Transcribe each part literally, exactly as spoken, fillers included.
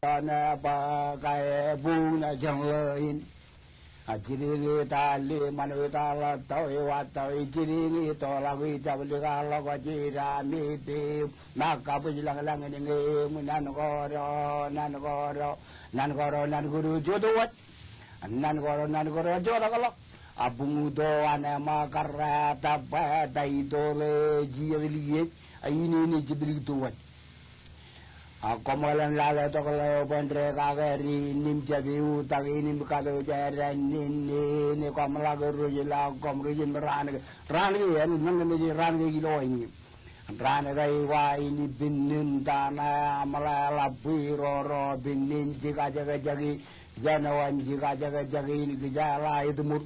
Ane ba kae bun a jān ḷe in. A jidiñ i ta li man wi ta ḷe to i wa to i jidiñ i to ḷak i jab likaḷọk a jida mi pi. Ma kabwij lañlañ in ñe im nan koro nan koro nan koro nan koro jot waj. Nan koro nan koro jot ḷọk. A buñ uto ane ma karra ta ba ta ito ḷe jijet likiej a in in jibidik to waj. A koṃ ḷōmṇak lale tok ḷeo bwe en dekake ri innim jab iutak innim kato jera ninnin koṃ ḷak rej ḷak koṃ rej im raan ke raan ke en men ke mej raan ke ilo innim raan ke iwa in binnin tana amḷe ḷap bwiroro binnin jikajekjek in jān wan jikajekjek in kijeḷā ituṃur.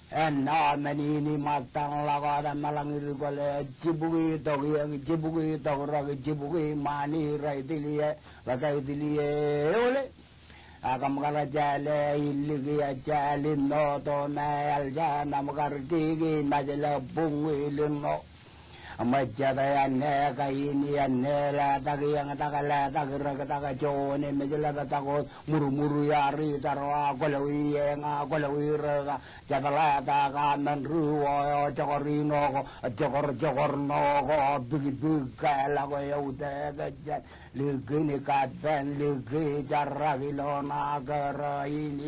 Ennọ men in iṃōttan ḷọk wōt eṃṃan ḷọk in ri kwōle jibukwi tok iien jibukwi tok rōk jibukwi ṃaan in rej tilie ḷọk ej tilie eole. Ak kōṃ kar jāle iliki ejālim noto me eḷ jān aṃ kar kiki mejle buñ ilin ṇo. Ṃōjjatō āne kain āne letak iōñ tak letak rōk tak joon emej ḷap tak wōt murmur iar itar wa kwōlọwi eñ a kwōlọwi rōk a jepḷatak a men ri wō eo jokor ino ko jokor jokor ṇo ko bikbik ke ḷak eo eutiej ejjān likin kapen liki jarak ilo ṇa kōrā in.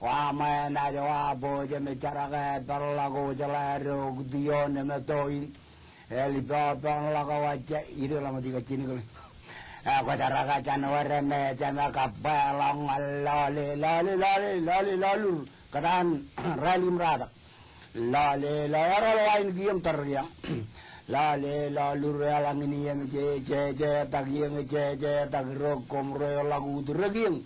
Wa ṃae naaj wa bōjjān im jarak e peḷḷọk wōj ḷadik ioon im toin. Eḷap eo peḷḷọk wōj ej ido ḷọk ṃōk ikajjien kōl. E kwōjarraka jān wōr me jema kabba ḷọk ñan lọle lọle lọle lọle lọlur kōtaan rālik im ratak. Lọle lọle eral wa in kiiō im tōre kiiō. Lọle lọlur eḷaññe in iien jeje tak iien jeje tak rōk koṃ ro ḷọk ut rōk iien.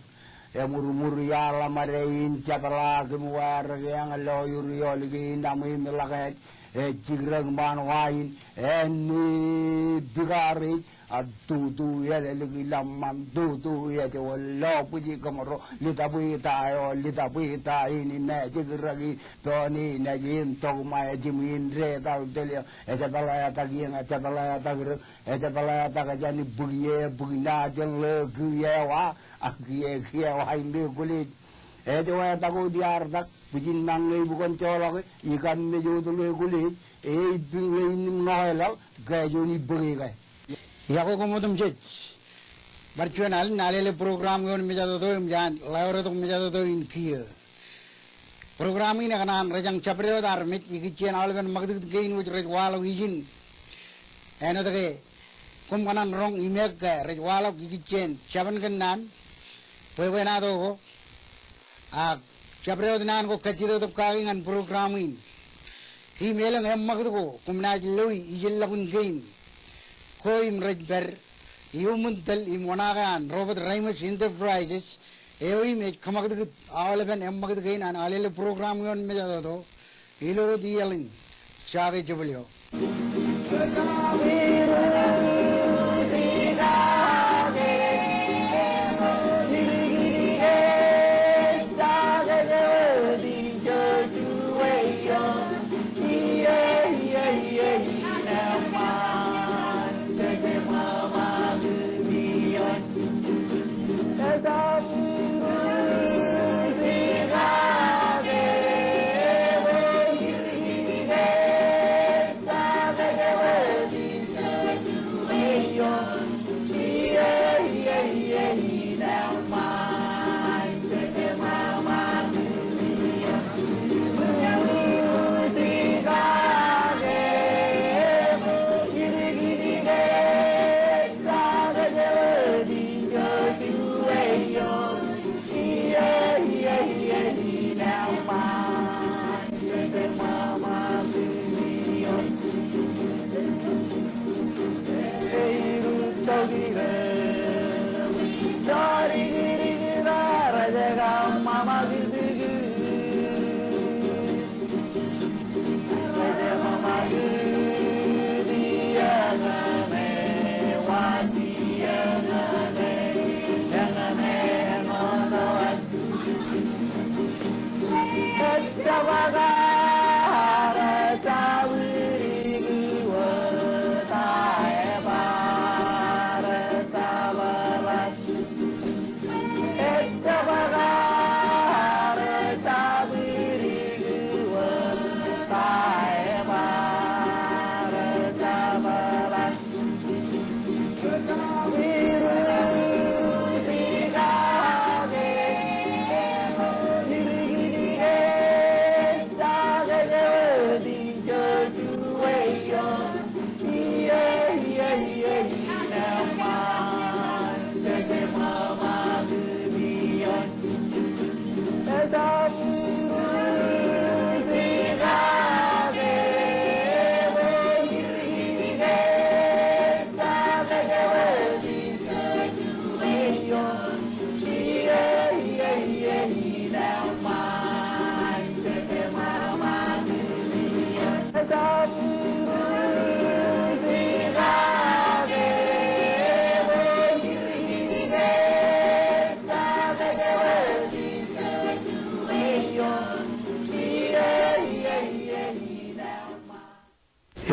Emurmur iaḷ ḷōṃade in jepḷaak im wāwōr eñ loyur iolik in aṃ im ḷak ej ej jikrōk ṃaan wa in āne bikar ej a tutu ālōlik ḷōṃṃan tutu ej wōt lo bwij kōṃro litapwita eo litapwita in im ej jikrōk in pein in ej im tok ṃae jimwin detal telio ej pālōtak iien ej pālōtak rōk ej pālōtak jān bwiki e bwiki ṇa jān ḷe kiiō wa a kiiō kiiō wa in ḷe kwōlej. Ej wāwōr tak wōt iar tak bwijin mañe ej bukun joḷọk e ikam mej wōt ḷe kwōlej e ej piñ ḷe innim ṇo eḷaḷ ke juon ibōk e ke. Iọkwe koṃ otemjej. Bar juon alen Alele program ioon mejatoto im jān ḷaoretok mejatoto in kiiō. Program in ekōṇaan rej jañ jabdewōt armej ikijjien aolepen ṃakūtkūt kein wōj rej waḷọk ijin. Āinwōt ke koṃ kōṇaan roñ imeek ke rej waḷọk ikijjien jabōn kōnnaan bwebwenato ko. Ak jabdewōt naan ko kajjitōk kaki ñan program in. Im elōñ eṃṃakūt ko koṃ naaj loe ijellọkun kein ko im rej pād iuṃwin tōl im oṇaake an Robert Reimers Enterprises eo im ej kōṃakūtkūt aolepen eṃṃakūt kein an Alele program ioon mejatoto ilo wōt iaḷ in. Jake jebōl eo.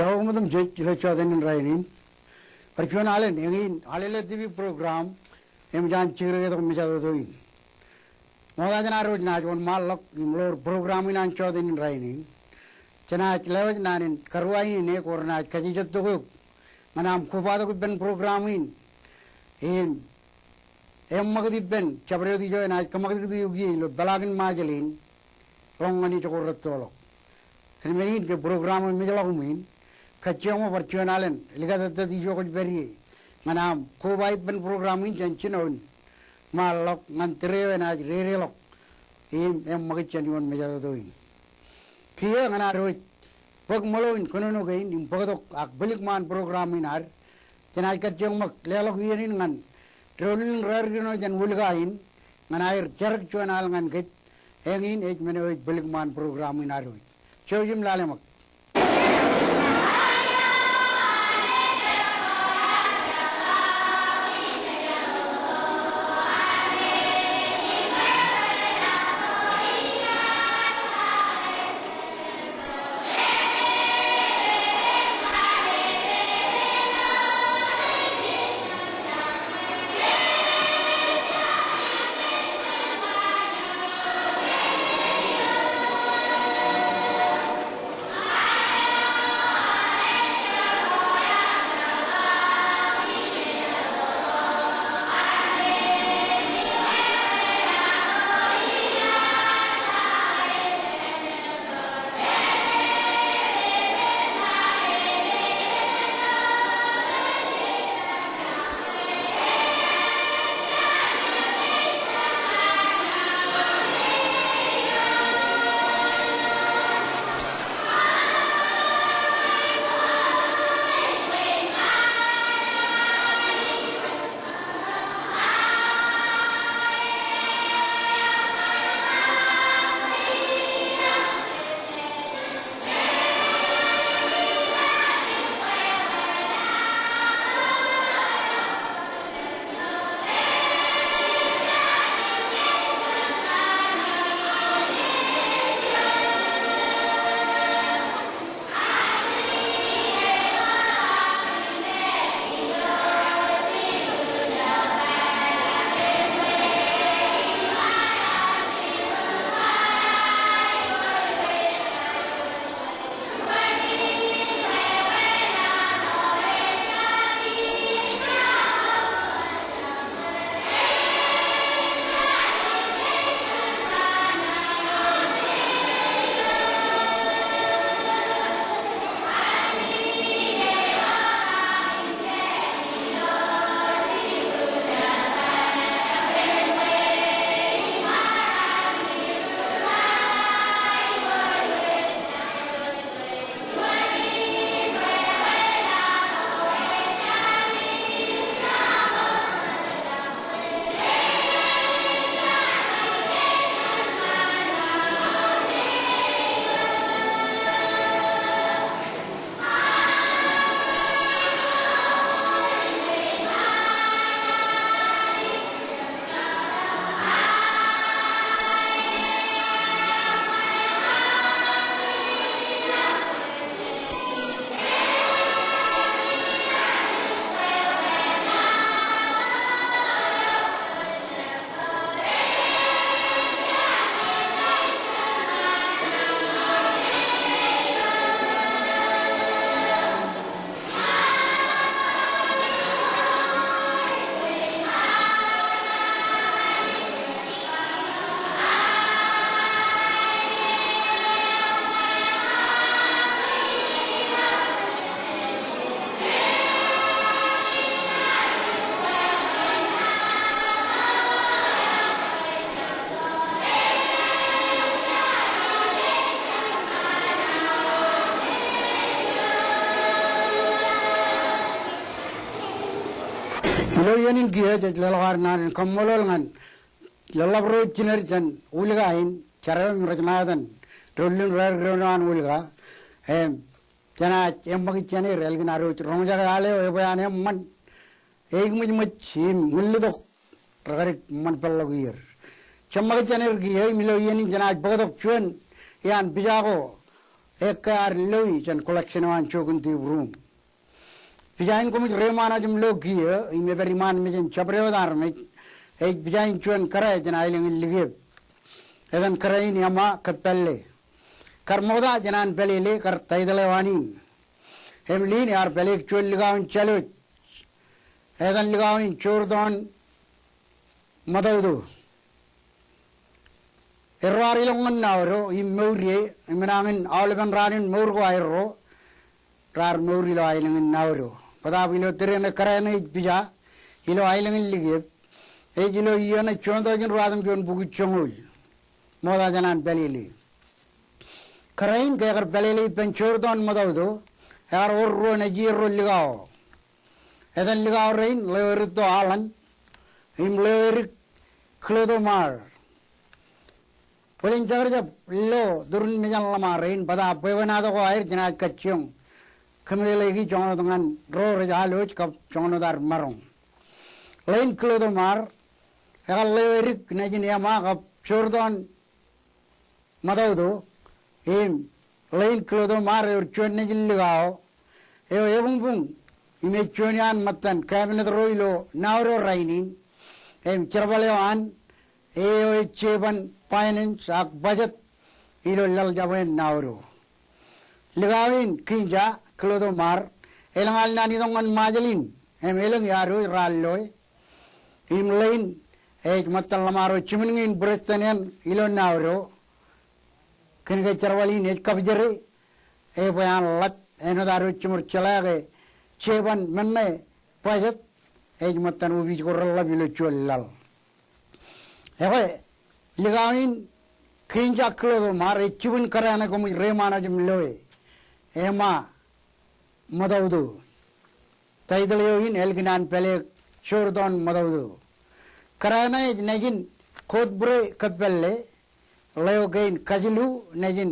Iọkwe ṃōttan jej ilo jọteen in rainin. Bar juon alen eñin Alele TV program eṃōj an jikdekdek mejatoto in. Ṃokta jān ad wōj naaj wōnṃaanḷọk im ḷoor program in an jọteen in rainin, jenaaj lewōj naan in karuwainene ko renaaj kajejjet tok eok ñan aṃ kobatok ippān program in im eṃṃakūt ippān jabdewōt ijo enaaj kōṃakūtkūt eok ie ilo peḷaakin Ṃajeḷ in ḷọk ñan ijoko rettoḷọk. Kōn men in ke program eo emōjḷọk ṃwiin, kajjioñ bar juon alen likatōttōt ijo kwōj pād ie ñan aṃ koba ippān program in jān jinoin ṃaanḷọk ñan tōre eo enaaj dedeḷọk im eṃṃakūt jān iuṃwin mejatoto in. Kiiō ñan ad wōj bōk ṃōḷo in kōnono kein im bōktok ak bōlikṃaan program in ad, jenaaj kajjioñ ṃōk leḷọk iien in ñan doulul in raar kino jān Wūlka in ñan aer jerkakpeje juon al ñan kōj. Eñin ej men eo ej bōlikṃaan program in ad wōj. Jouj im lale ṃōk. Ilo iien in kiiō jej leḷọk ad naan in kaṃṃoolol ñan ḷōḷḷap ro jined jān Ulka in, jar eo im rej ṇa etan dollin raar kōnono an Ulka. Im jenaaj eṃṃakūt jān er ālikin ad wōj roñjake al eo ebwe an eṃṃan eikōṃōjṃōj im ñillitok rekar eṃṃan peḷḷọk iiō. Jeṃṃakūt jān er kiiō im ilo iien in jenaaj bōktok juon iaan pija ko ekkā ad loi jān collection eo an Joachim Deep Room. Pija in koṃij reiṃaan wōj im lo kiiō im ej pād iṃaan mejān jabdewōt armej, ej pija in juon kōrā jān aelōñ in Likep. Etan kōrā in Ema Kōppālle. Kar ṃokta jān an pālele kar title eo an in. Im ḷein ear pāleik juon likao in Jālwōj. Etan likao in Jordan Ṃatauto. Erro ar ilọk ñan Naoro im mour ie, im enañin aolepen raan in mour ko aerro raar mour ilo aelōñ in Naoro. Bōtaab ilo tōre ṇe kōrā ṇe ej pija ilo aelōñ in Likep, ej ilo iiō ṇe juon taujin ruwatimjuon bukwi joñoul. Ṃokta jān an pālele. Kōrā in ke ekar pālele ippān Jordan Ṃatauto, ekar wōr ruo nejierro likao. Etan likao rein, ḷeo erūtto Alan, im ḷeo edik Klodomar. Bōlen jekar jab lo turin mejān ḷōṃa rein, bōtaab bwebwenato ko aer jenaaj kajjioñ kōmeḷeḷeiki joñan wōt ñan ro rej alwōj kab joñan wōt ad maroñ. Ḷein Klodomar, ekar ḷeo edik nejin Ema kab Jordan Ṃatauto, im ḷein Klodomar ewōr juon nejin likao eo ebuñbuñ im ej juon iaan ṃōttan cabinet ro ilo Naoro rainin, im jerbal eo an eo ej jeban finance ak budget ilo laḷ jabwe in Naoro. Likao in Kinja Klodomar, elōñ al naan itok ñan Ṃajeḷ in, im elōñ iaad wōj raar loe. Im ḷein ej ṃōttan ḷōṃaro jimin ñe in būresten eṇ ilo Naoro. Kōn ke jerbal in ej kapijere, ebwe an ḷap āinwōt ad wōj jiṃor jeḷā ke jeban men ṇe budget ej ṃōttan opij ko reḷḷap ilo juon laḷ. Ekwe, likao in Kinja Klodomar ej jibwin kōrā ṇe koṃij reiṃaan wōj im loe, Ema Ṃatauto. Title eo in ālikin an pāleik Jordan Ṃatauto. Kōrā ṇe ej nejin Kotbure Kōppālle, ḷeo kein Kajilu nejin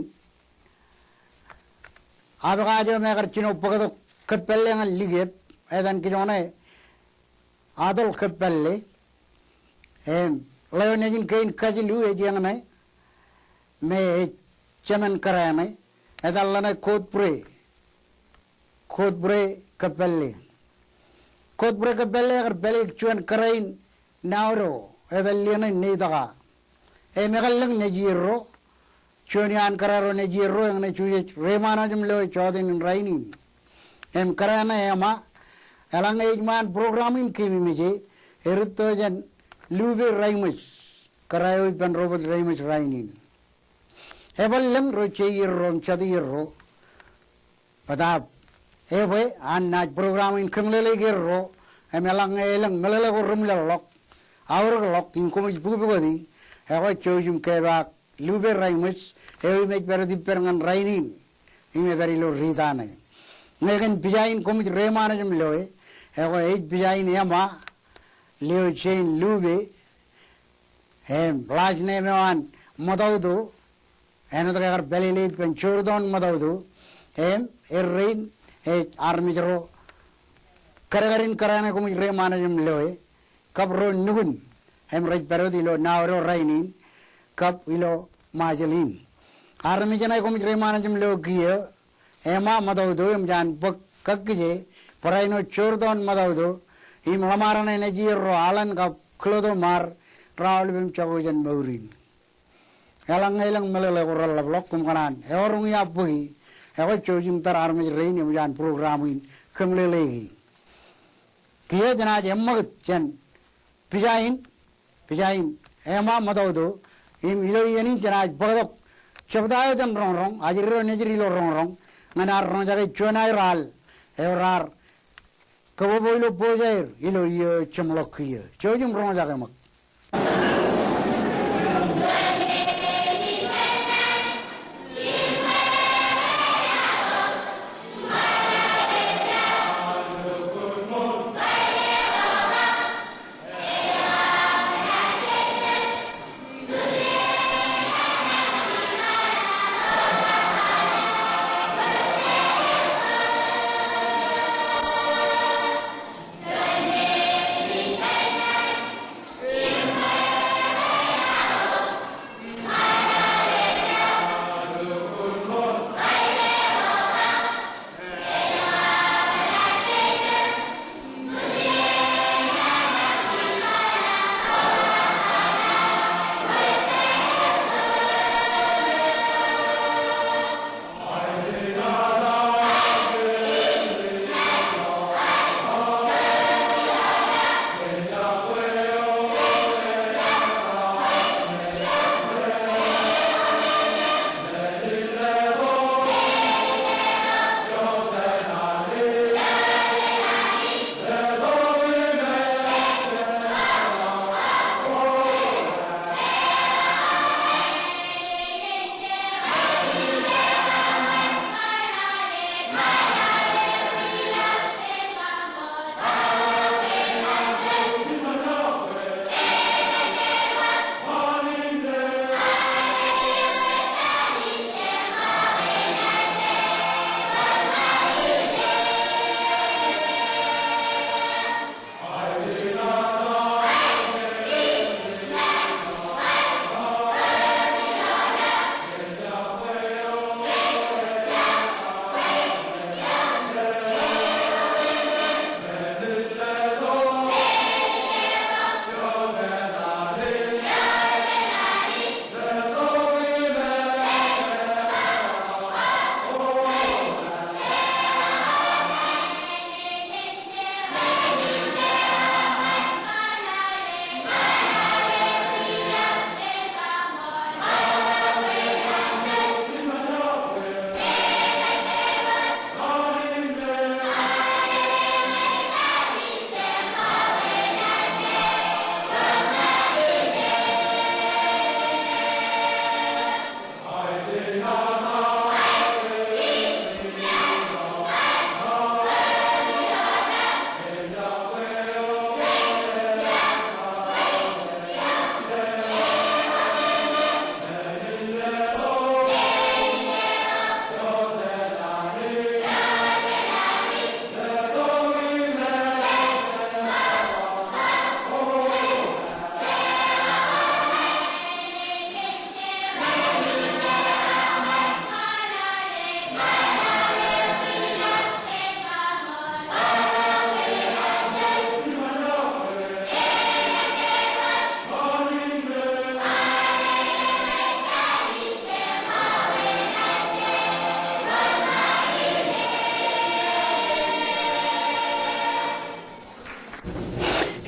apekaaj eo me ekar jino bōktok Kōppālle ñan Likep, etan kijoñ ṇe Atol Kōppālle. Im ḷeo nejin kein Kajilu ej eñ ṇe me ej jemān kōrā ṇe, etan ḷeṇe Kotbure. Kotbure Kōppālle. Kotbure Kōppālle ekar pāleik juon kōrā in Naoro, etan lieṇe Neitaka. Im ekar lōñ nejierro, juon iaan kōrā ro nejierro eñṇe jujej reiṃaan wōj im loe jọteen in rainin. Im kōrā ṇe Ema, eḷaññe ej ṃaan program in keememej e, erūtto jān Lupe Raimōj, kōrā eo ippān Robert Raimōj rainin. Ebar lōñ ro jeierro im jatierro. Bōtaab ebwe an naaj program in kōmeḷeḷeik erro, im eḷaññe elōñ meḷeḷe ko reṃwilaḷḷọk, aorōkḷọk, im koṃij bukbukoti, ekwe jouj im kepaak Lupe Raimōj, eo im ej pād wōt ippād ñan rainin, im ej pād ilo riit ṇe. Ñe kōn pija in koṃij reiṃaan wōj im loe, ekwe ej pija in Ema, leo jein Lupe, im last name eo an Ṃatauto, āinwōt ke ekar pālele ippān Jordan Ṃatauto, im errein ej armej ro kadkadin kōrā ṇe koṃij reiṃaan wōj im loe, kab ro nukun, im rej pād wōt ilo Naoro rainin, kab ilo Ṃajeḷ in. Armej ṇe koṃij reiṃaan wōj im lo kiiō, Ema Ṃatauto, im eṃōj an bōk kakkije barāinwōt Jordan Ṃatauto, im ḷōṃaro ṇe nejierro Alan kab Klodomar, raolep im jako jān mour in. Eḷaññe elōñ meḷeḷe ko reḷḷapḷọk, koṃ kōṇaan eoroñ ia bōki, ekwe jouj im tar armej rein eṃōj an program in kōmeḷeḷeiki. Kiiō jenaaj eṃṃakūt jān pija in, pija in Ema Ṃatauto, im ilo iien in jenaaj bōktok jebta eo jān roñroñ, ajri ro nejid ilo roñroñ, ñan ad roñjake juon aer al eo raar kōbōbō ilo bojaer ilo iiō jeṃḷọk kiiō. Jouj im roñjake ṃōk.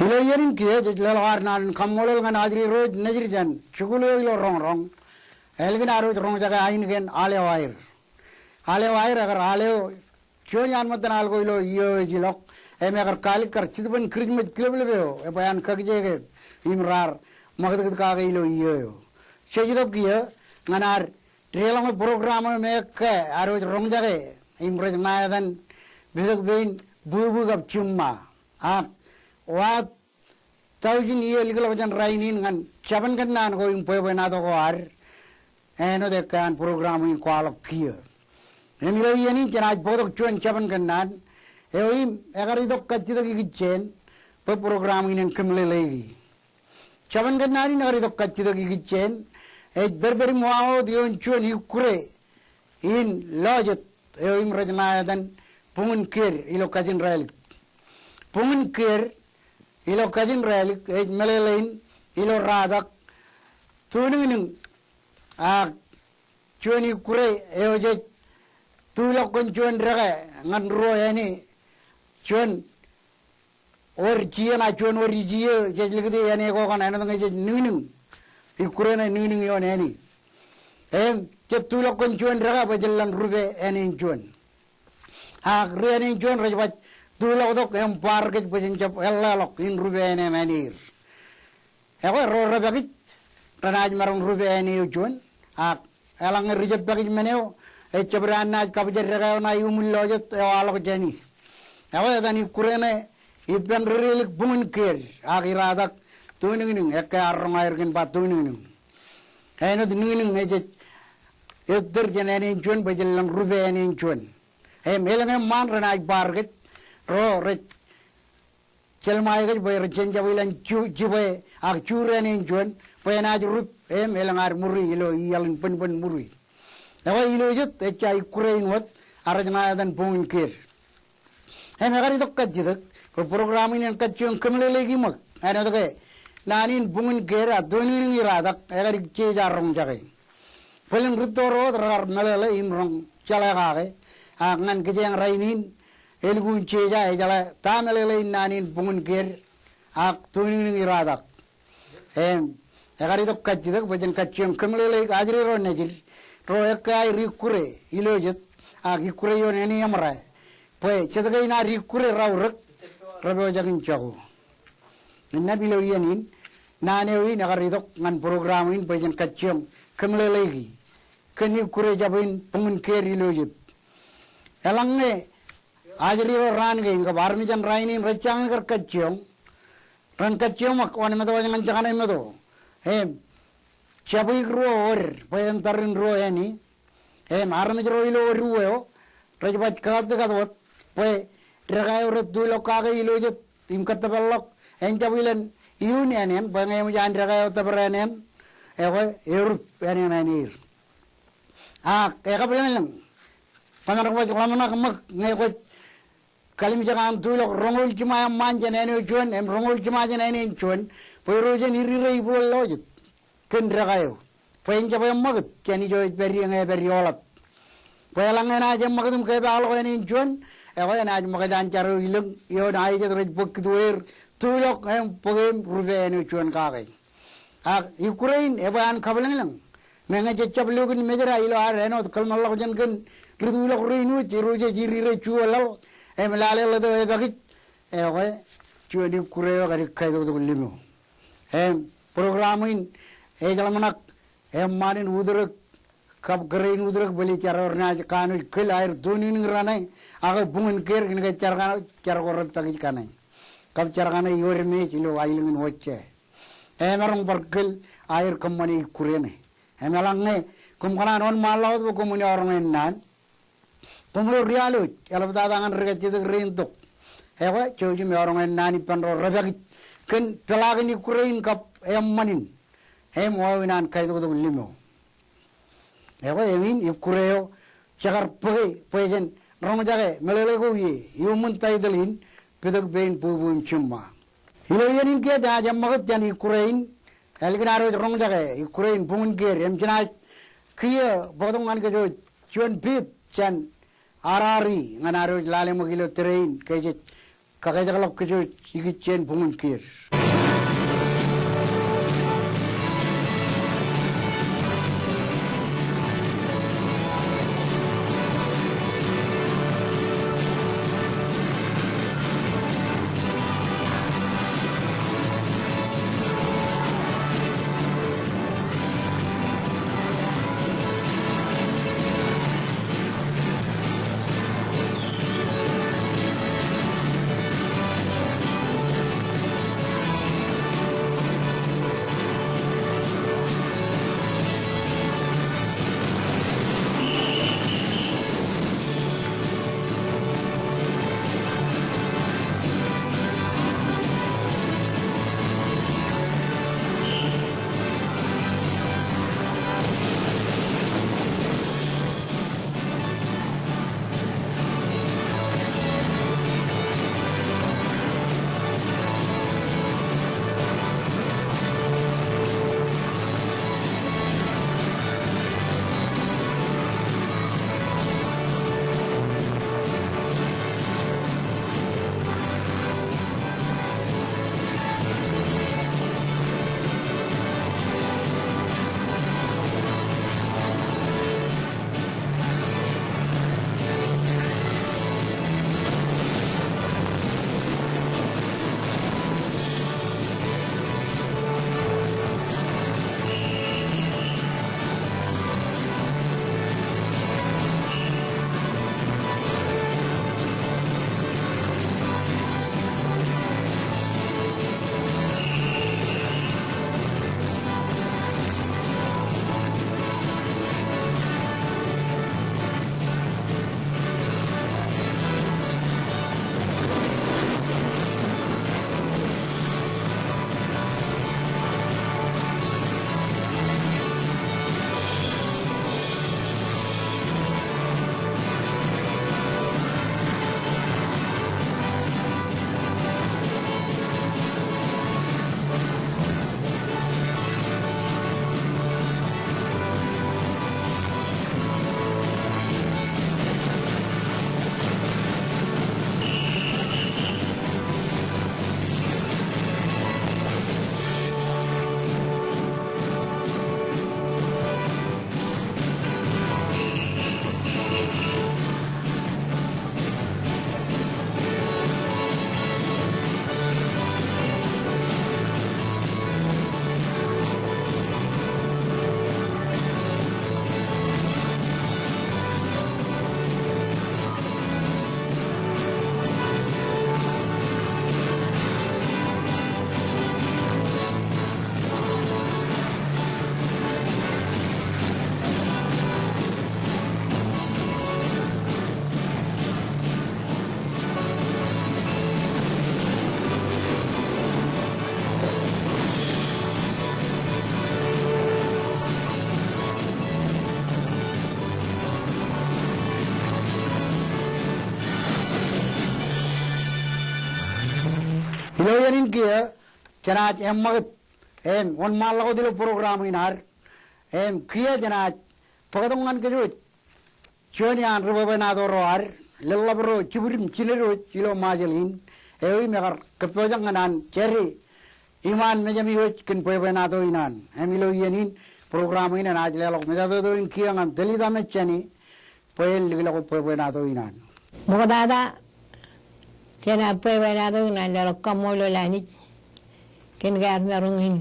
Ilo iien in kiiō jej leḷọk ad naan in kaṃṃoolol ñan ajri ro nejid jān jikuuḷ eo ilo roñroñ. Ālikin ad wōj roñjake ainikien al eo aer. Al eo aer ekar al eo juon iaan ṃōttan al ko ilo iiō eo ej ilọk. Im ekar kaalikkar Jetōb in Kūrijṃōj kileplep eo ebwe an kakijeke im raar ṃakūtkūt kake ilo iiō eo. Jej itok kiiō ñan ad deḷọñe program eo me ekkā ad wōj roñjake im rej ṇa etan Pitōk Pein Bwebwe kab Jiṃṃa. Ak wōt taujin iiō likḷọk jān rainin ñan jabōn kōnnaan ko im bwebwenato ko ad āinwōt ekkā an program in kwaḷọk kiiō. Im ilo iien in jenaaj bōktok juon jabōn kōnnaan eo im ekar itok kajjitōk ikijjien bwe program in en kōmeḷeḷeiki. Jabōn kōnnaan in ekar itok kajjitōk ikijjien ej pedped im wāween wōt ioon juon ikkure in lọjet eo im rej ṇa etan buñūn kied ilo Kajin Rālik. Buñūn kied ilo Kajin Rālik ej meḷeḷein ilo Ratak, Tuniñniñ, ak juon ikkure eo jej tulọk kōn juon dekā ñan ruo āne, juon wōr jiiō ṇa juon wōr ijiiō jej likūti āne ko kaṇ āinwōt ñe jej niñniñ. Ikkure ṇe niñniñ ioon āne. Im jej tulọk kōn juon dekā bwe jen lōñ rupe āne in juon. Ak ri āne in juon rej baj tulọktok im bar kōj bwe jen jab eḷḷāḷọk in rupe āne in āne er. Ekwe ro rej pakij renaaj maroñ rupe āne eo juon, ak eḷaññe ri jab pakij men eo, ejab daan naaj kapijak dekā eo ṇa iuṃwin lọjet eo aḷọk jāni. Ekwe etan ikkure ṇe ippān ri-Rālik buñūn kied, ak Iratak Tuniñniñ, ekkā ear roñ aer kōn ba Tuniñniñ. Āinwōt niñniñ ej jej ettōr jān āne in juon bwe jen lōñ rupe āne in juon. Im elōñ eṃṃaan renaaj bar kōj, ro rej jeḷmae kōj bwe jen jab ilọk ju-, jibwe ak juur āne in juon bwe enaaj rup im elōñ ad ṃuri ilo iaḷ in bōnbōn ṃuri. Ekwe ilo jet ejja ikkure in wōt ak rej ṇa etan buñūn kied. Im ekar itok kajjitōk bwe program in en kajjioñ kōmeḷeḷeiki ṃōk āinwōt ke naan in buñūn kied ak Tuniñniñ Iratak ekar ikjeja roñjake. Bōlen rūtto ro wōt rekar meḷeḷe im roñ jeḷā kake, ak ñan kijeeñ rainin, elukkuun jeja ejeḷā ta meḷeḷein naan in buñūn kied ak Tuniñniñ Iratak. Im ekar itok kajjitōk bwe jen kajjioñ kōmeḷeḷeik ajri ro nejid, ro ekkā aer ikkure ilo jet, ak ikkure ioon āne eṃra, bwe jet kein ad ikkure raorōk, repojak in jako. Innām ilo iien in, naan eo in ekar itok ñan program in bwe jen kajjioñ kōmeḷeḷeiki kōn ikkure jab in buñūn kied ilo jet. Eḷaññe ajri ro raan kein kab armej in rainin rej jañin kar kajjioñ, ren kajjioñ ṃōk wōnṃōtto wōj ñan jekane ṃōtto. Im jabweik ruo wōd bwe en tarrin ruo āne. Im armej ro ilo wōd uwe eo rej baj kōttakōt wōt bwe dekā eo rej tulọk kake ilo jet im kōttōpar ḷọk en jab ilọk iuun āne eṇ, bwe ñe eṃōj an dekā eo tōpar āne eṇ, ekwe erup āne eṇ āne er. Ak ekabwilōñlōñ, kwōmaroñ baj ḷōmṇak ṃōk ñe kwōj kalimjek an tulọk roñoul jiṃa eṃṃaan jān āne eo juon im roñoul jiṃa jān āne in juon, bwe ro jen irire ibuwōl lọjet kōn dekā eo. Bwe en jab eṃṃakūt jān ijo ej pād ie ñe epād ioḷap. Bwe eḷaññe enaaj eṃṃakūt im kepaakḷọk āne in juon, ekwe enaaj ṃōkaj an jar eo ilōñ ioon aejet rej bōk kūtuwe er tulọk im bōk im rupe āne eo juon kake. Ak ikkure in ebwe an kabwilōñlōñ. Meñe jej jab lukkuun mejeda ilo ad āinwōt kōḷmānḷọkjeṇ kōn ri tulọk rein wōj, ro jej irire juon laḷ im lale ḷet eo epakij, ekwe juon ikkure eo ekar kaitok tok limo. Im program in ej ḷōmṇak eṃṃaan in utrōk kab kōrā in utrōk bōlen jar eo renaaj kanooj kōl aer Tuniñniñ raṇe, ak buñūn kied kōn ke jar kaṇe, jar ko rej pakij kaṇe, kab jar kaṇe iodemeej ilo aelōñ in Ojja. Emaroñ bar kōl aer kōṃṃane ikkure ṇe. Im eḷaññe koṃ kōṇaan wōnṃaanḷọk wōt bwe koṃwin eọroñ ennaan, koṃ eo rial wōj eḷaptata ñan ri kajjitōk rein tok, ekwe jouj im eọroñ ennaan ippān ro rej pakij kōn peḷaakin ikkure in kab eṃṃan in. Im wāween an kaitoktok limo. Ekwe eñin ikkure eo jekar bōke bwe jen roñjake meḷeḷe ko ie iuṃwin taitōḷ in Pitōk Pein Bwebwe im Jiṃṃa. Ilo iien in kiiō jenaaj eṃṃakūt jān ikkure in, ālikin ad wōj roñjake ikkure in buñūn kied, im jenaaj kiiō bōktok ñan kōj wōj juon pit jān R R E ñan ad wōj lale ṃōk ilo tōre in ke jej kakejekḷọk kōj ikijjien buñin kiiō. Ilo iien in kiiō, jenaaj eṃṃakūt im wōnṃaanḷọk wōt ilo program in ad. Im kiiō jenaaj bōktok ñan kōj wōj juon iaan ri bwebwenato ro ad, leḷḷap ro jibwid im jined wōj ilo Ṃajeḷ in, eo im ekar kōppojak ñan an jade iṃaan mejāmi wōj kōn bwebwenato in an. Im ilo iien in program in enaaj leḷọk mejatoto in kiiō ñan Telita Mejani, bwe en likḷọk bwebwenato in an. Ṃoktata, jenaaj bwebwenato in an leḷọk kaṃṃoolol Anij kōn ke ear maroñ in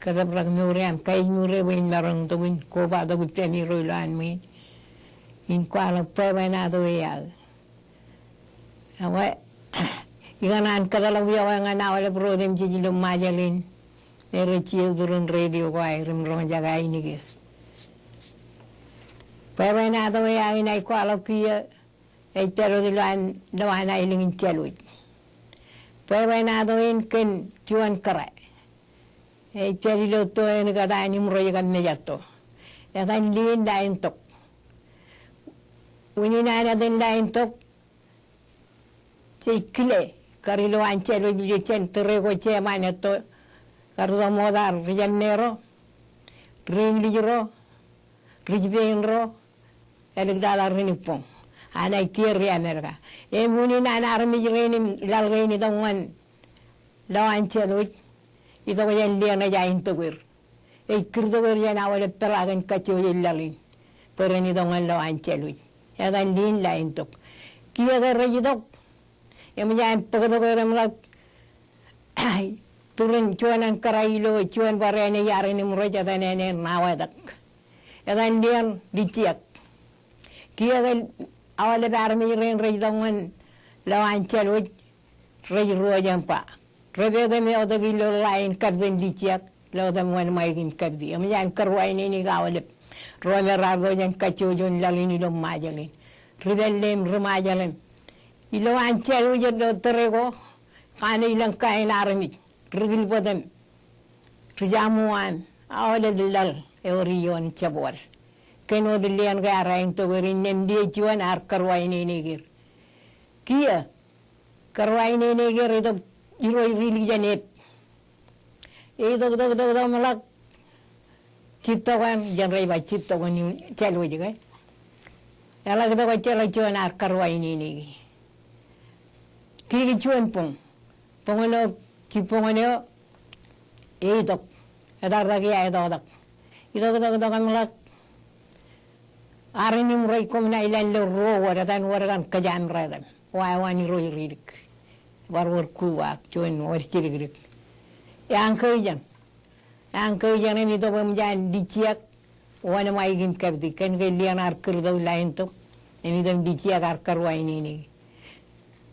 kōtōprak mour eo im kaejmour eo bwe in maroñ tok in kobatok ippemi ro ilowaan ṃwiin in kwaḷọk bwebwenato eo aō. Ekwe, ikōṇaan kōtḷọk iọkwe ñan aolep ro otemjej ilo Ṃajeḷ in me rej jiokdurin radio ko aer im roñjake ainikien. Bwebwenato eo aō in ij kwaḷọk kiiō ej pād wōt ilowaan, ilowaan aelōñ in Jālwōj. Bwebwenato in kōn juon kōrā ej pād ilo to eo enaaj kōtaan Iṃrōj kab Mejatto. Etan Lien Laintok. Unin an etan Laintok, jej kile kar ilowaan Jālwōj ilo jān tōre ko jeṃaan etto, kar itok ṃokta ri Jemmeer ro, ri Iñlij ro, ri Jipein ro, āliktata ri Nibboñ. Anij kiiō ri Amerika. Im unin an armej rein im laḷ kein itok ñan Lowaan Jālwōj, itok jān lien ej aentok er. Ej kūrtok er jān aolep peḷaakin kajjojo laḷ in bwe ren itok ñan Lowaan Jālwōj. Etan lien ḷaentok. Kiiō ke rej itok, eṃōj an bōktok er im ḷak, turin juon an kōrā ilo juon bar āne iaar in im rej etan āne Ṇawetak. Etan lien Lijjiak. Kiiō ke aolep armej rein rej itok ñan Lowaan Jālwōj, rej ruo jān ba, rej pād im eotok ilo ḷain Captain Lijjiak, ilo etan wōnṃaik in Captain. Eṃōj an kōrwaineneik aolep ro me raar lo jān kajjojo laḷ in ilo Ṃajeḷ in. Ri pālle im ri Ṃajeḷ im ilo an Jālwōj ilo tōre ko, kaṇe elōñ kain armej, ri Kilbōt im ri Jaṃuwaan, aolep laḷ ewōr ioon jebwad. Kōn wōt lien ke ear aentok er innām lio juon ear kōrwaineneik er. Kiiō kōrwaineneik er, itok Irooj Rilik jān Ep. Eitok, tok, tok, tok im ḷak jittok eṇ, jān rej ba jittok eṇ in Jālwōj ke. Eḷak itok ejjeḷọk juon ear kōrwaineneik e. Kiki juon boñ. Boñōn eo, jibboñōn eo, eitok. Etartak ia etotak. Itok, itok, itok im ḷak. Arin im rej koṃ ṇa ilān lo ruo wōd, etan wōd kaṇ kōjaamretem. Wāween Irooj Rilik. Bar wōr kuwaak, juon wōd jilikdik. Eañ kōjeañ. Eañ kōjeañ im itok eṃōj an Lijjiak wōnṃaik in Captain, kōn ke lien ear kūrtok ḷaentok. Im itok Lijjiak ear kōrwaineneik.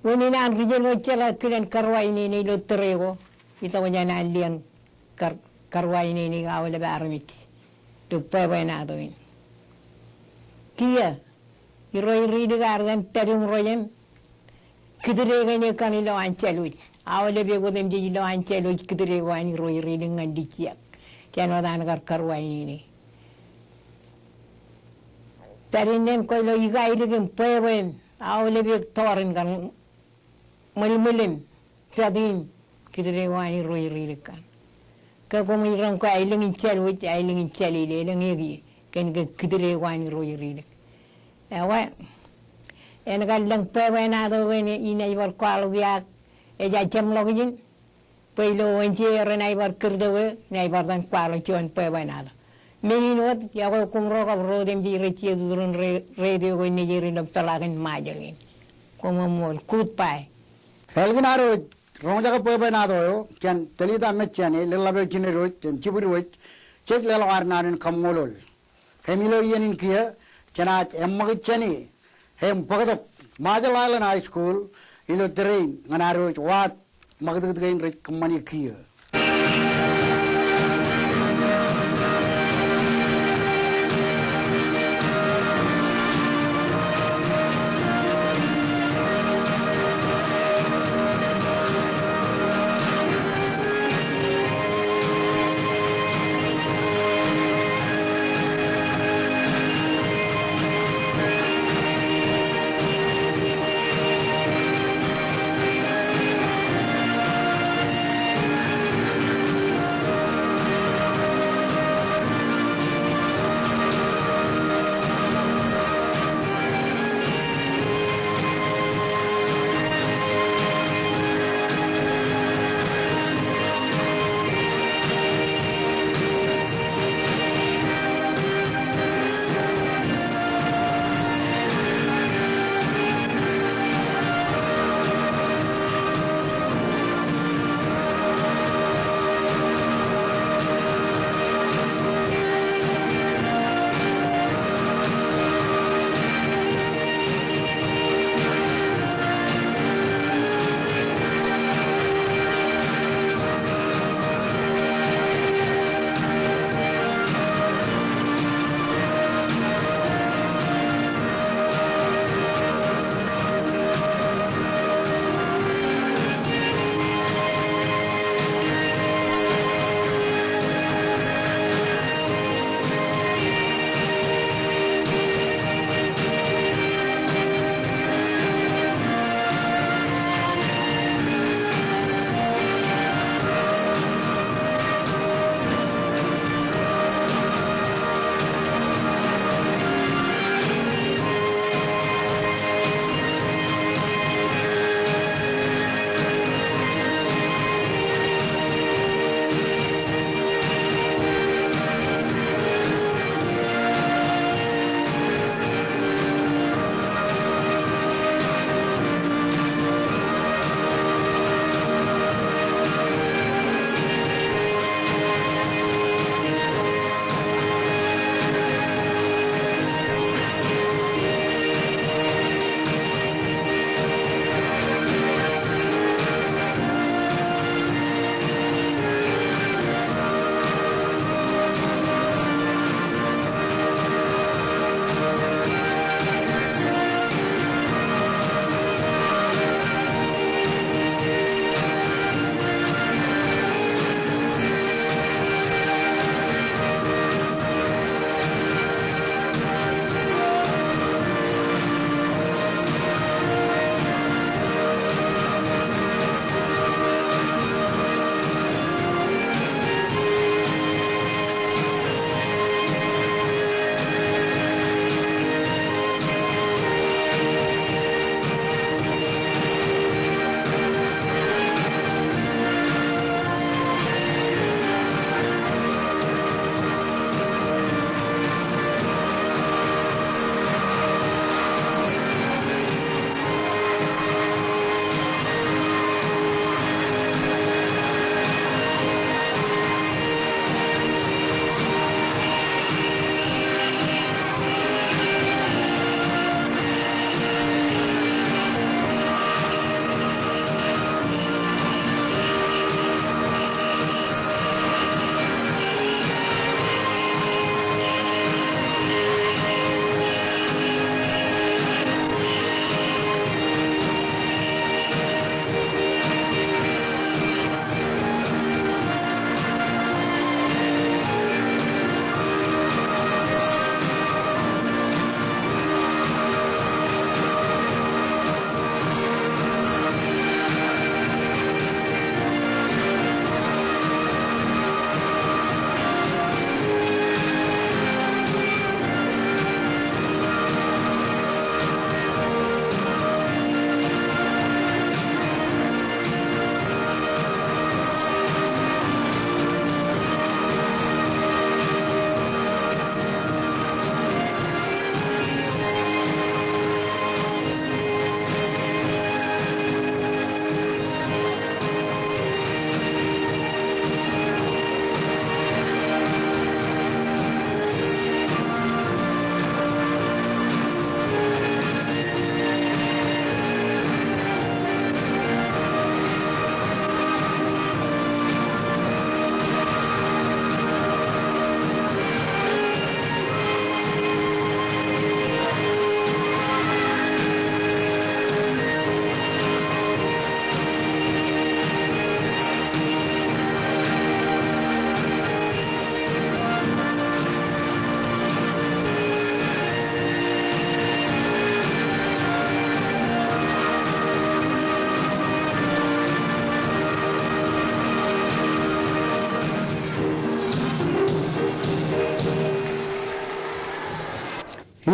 Unin an ri Jālwōj jeḷā kilen kōrwainene ilo tōre ko. Itok jān an lien kar-, kōrwaineneik aolep armej ilo bwebwenato in. Kiiō, Irooj Rilik ear etan pād im ro jān kūtdekōn eo kaṇ ilo an Jālwōj. Aolep eo otemjej ilo an Jālwōj kūtdeko an Irooj Rilik ñan Lijjiak. Jān wōt an kar kōrwainene. Pād innām kwōlo ikailikin bwebwe im aolep eo tọọr in kaṇ ṃwilṃwil im pād in kūtdeko an Irooj Rilik kaṇ. Ke koṃij roñ ke aelōñ in Jālwōj, aelōñ in Jālile, elōñ eō kiiō, kōn ke kūtdeko an Irooj Rilik. Ewe, en kar lōñ bwebwenato kein in ej bar kwaḷọk iaak, ej jeṃḷọkjeṇ, bwe ilo Wōnje eo renaaj bar kūrtok eō, inaaj bar etan kwaḷọk juon bwebwenato. Men in wōt, iọkwe koṃ ro kab ro otemjej rej jituturi in re-, retio ko nejid ilo peḷaakin Ṃajeḷ in. Koṃṃool, goodbye. Ālikin ad wōj roñjake bwebwenato eo jān Talitha Mejane, Leḷḷap eo Jined Wōj, im Jibwid Wōj, jej leḷọk ad naan in kaṃṃoolol. Im ilo iien in kiiō, jenaaj eṃṃakūt jāne im bōktok Marshall Islands High School ilo tōre in ñan ad wōj waad ṃakūtkūt kein rej kōṃṃani kiiō.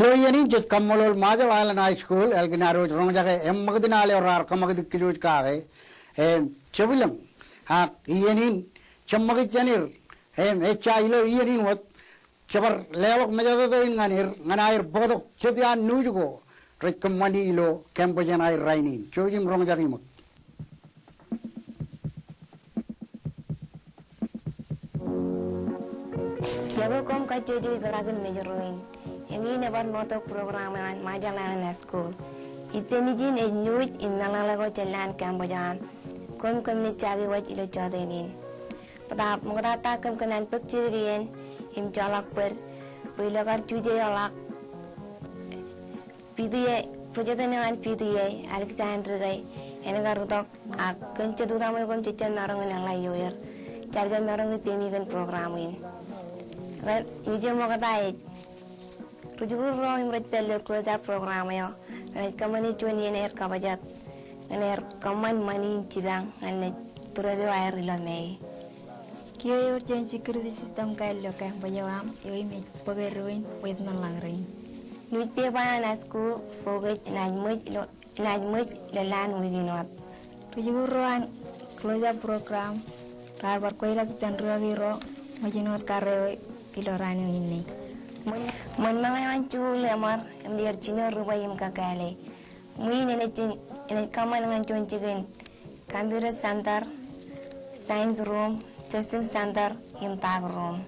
Ilo iien in jej kaṃṃoolol Marshall Islands High School ālikin ad wōj roñjake eṃṃakūt in al eo raar kōṃakūt kōj kake im jebwilōñ. Ak iien in jab ṃakūt jān er im ejja ilo iien in wōt jebar leḷọk mejatoto in ñan er ñan aer bōktok jet iaan nuuj ko rej kōṃṃani ilo campus eṇ aer rainin. Jouj im roñjake ṃōk. Iọkwe koṃ kajjojo ipeḷaakin mejro in. Eñin ebar ṃoottok program eo an Marshall Islands High School. Ippān ijin ej nuuj im meḷeḷe ko jān lowaan campus eo aṃ. Koṃ kōm naaj jake wōj ilo jọteen in. Bōtaab ṃoktata kōm kōṇaan bōk jidik iien im joḷọk bōd bwe ilo kar jujeḷọk P T A, President eo an P T A, Alexander Rickey, en kar itok ak kōn jet utaṃwe koṃ jejjab maroñ in eḷḷā ioer. Jar jab maroñ in pemi kōn program in. Ñe ij ṃokta ej ri jikuuḷ ro im rej pād ilo close up program eo, renaaj kōṃṃane juon iien aer kabajet ñan aer kōṃṃan ṃani in jipañ ñan naaj tūrep eo aer ilo May. Kiiō ewōr juon security system kāāl ilo campus eo aṃ eo im ej bōk erro in bwe ej ṃōṇōṇō rein. Newspaper eo an high school Focus enaaj ṃōj ilo, enaaj ṃōj ilo lowaan wiik in wōt. Ri jikuuḷ ro an close up program raar bar kweilọk ippān rūkaki ro ṃōjin wōt kar eo ilo raan eo inne. Ṃōn, ṃōn ṃōñā eo an jikuuḷ eṃor im ḷeer jino ribwe im kakāāle. Ṃwiin enaaj, enaaj kōṃṃan ñan juon jikin computer center, science room, testing center, im dark room.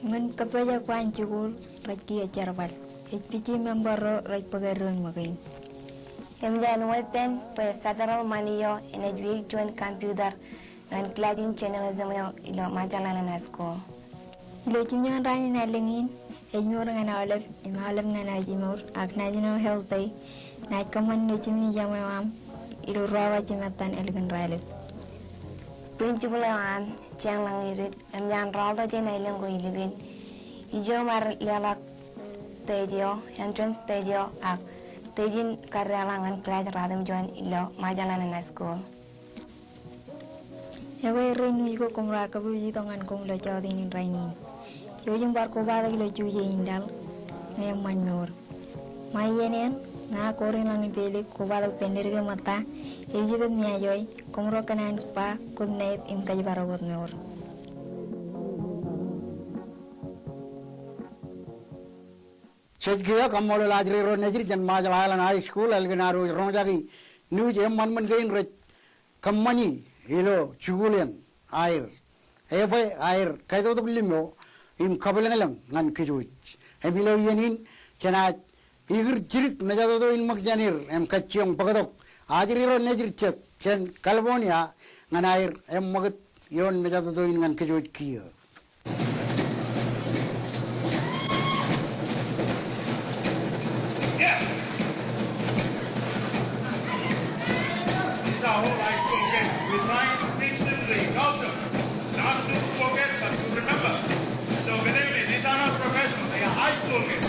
Ṃōn kōppojak ko an jikuuḷ rej kiiō jerbal. Ej pije member ro rej bōk erro in ṃōkein. Im jān weeppān bwe federal ṃani eo enaaj wiik juon computer ñan class in journalism eo ilo Marshall Islands High School. Ilo jimjuon raan in allōñ in, ej mour ñan aolep, im aolep ñan aō jimour, ak National Health Day, naaj kōṃṃan ilo jimjuon ijeṃ eo aṃ, ilo ruo awa jimettan ālikin raelep. Principal eo aṃ, Jang Langirik, eṃōj an rọọltok jān aelōñ ko ilikin. Ijo im ar leḷọk test eo, entrance test eo, ak test in kadeḷọñ ñan class ratimjuon ilo Marshall Islands High School. Ekwe erro in nuuj ko koṃ raar kōpooj itok ñan koṃ ilo jọteen in rainin. Jouj im bar kobatok ilo juje in laḷ ñe eṃṃan mour. Ṃae iien eṇ, ña Korin Langipelik, kobatok ippān Nerike Ṃōtta, Elizabeth Miajoy, koṃro kōṇaan ba good night im kōjparok wōt mour. Jej kiiō kaṃṃoolol ajri ro nejid jān Marshall Islands High School ālikin ad wōj roñjake nuuj eṃṃanṃan kein rej kōṃṃani ilo jikuuḷ eṇ aer. Ebwe aer kaitoktok limo im kabwilōñlōñ ñan kōj wōj. Im ilo iien in jenaaj ikūr jidik mejatoto in ṃōk jān er im kajjioñ bōktok ajri ro nejid jet jān California ñan aer eṃṃakūt ioon mejatoto in ñan kōj wōj kiiō. Yeah. These are all high school kids. We try to teach them the culture, not to forget, but to remember. So believe me, these are not professional. They are high school kids.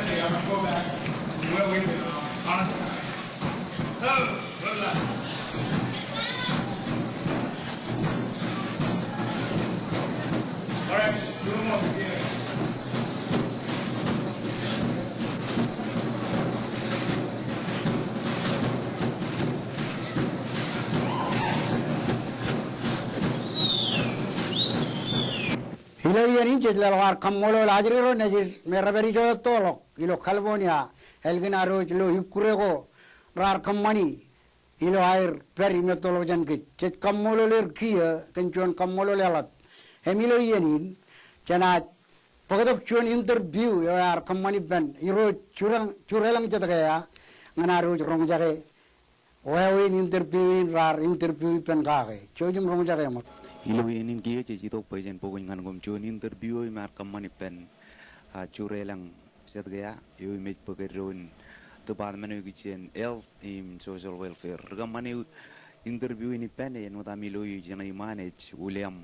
Okay, I'm gonna go back where we were, um, last time. So, good luck. All right, two more here. Ilo iien in jej leḷọk ad kaṃṃoolol ajri ro nejid me rej pād ijo ettoḷọk ilo California, ālikin ad wōj lo ikkure ko raar kōṃṃani ilo aer pād im ettoḷọk jān kōj. Jej kaṃṃoolol er kiiō kōn juon kaṃṃoolol eḷap. Im ilo iien in, jenaaj bōktok juon interview eo ear kōṃṃan ippān Irooj Jure-, Jurelañ Jetkea ñan ad wōj roñjake wāween interview in raar interview ippān kake. Jouj im roñjake ṃōk. Ilo iien in kiiō jej itok bwe jen bōk ñan koṃ juon interview eo im ear kōṃṃan ippān, ah, Jurelañ Jetkea, eo im ej bōk eddo in department eo ikijjien Health im Social Welfare. Ri kōṃṃane interview in ippān āinwōt ami lo ijeṇe iṃaan ej William